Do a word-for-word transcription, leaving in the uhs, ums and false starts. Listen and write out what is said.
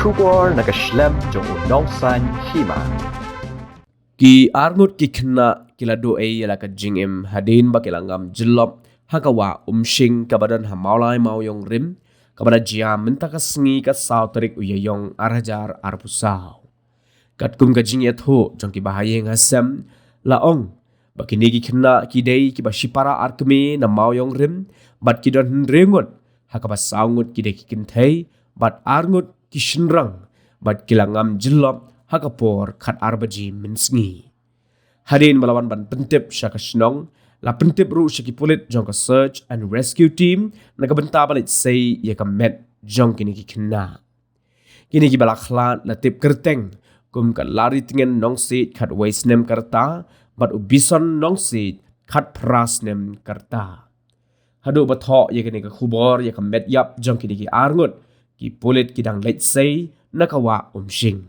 Khubor na ka shlem jong u Nongsaiñ Hima. Ki arngut ki khynnah ki la duh ei ïa la ka jingim hadien ba ki la ngam jyllop ha ka wah Umshing kaba don ha Mawlai Mawiong Rim, kaba la jia mynta ka sngi ka saw tarik u Ïaïong ar hajar arphew saw. Katkum ka jingïathuh jong ki bahaïing hasem, la ong ba kine ki khynnah ki dei kiba shipara ar kmie na Mawiong Rim, bad ki don hynriew ngut, ha kaba saw ngut ki dei ki kynthei, bad ar ngut ki shynrang, bad ki la ngam jyllop ha ka por khat ar baje mynsngi. Hadien ba la wan ban pyntip sha ka shnong, la pyntip ruh sha ki pulit jong ka Search and Rescue Team na ka bynta ban leit sei ïa ka met jong kine ki khynnah. Kine kiba la khlad la tip kyrteng kum ka Laritngen Nongsiej, khatwei snem ka rta, bad u Bison Nongsiej, khatphra snem ka rta. Haduh ba thoh ïa kane ka khubor ïa ka met ïap jong kine ki arngut, ki pulit ki dang leit sei na ka wah Umshing.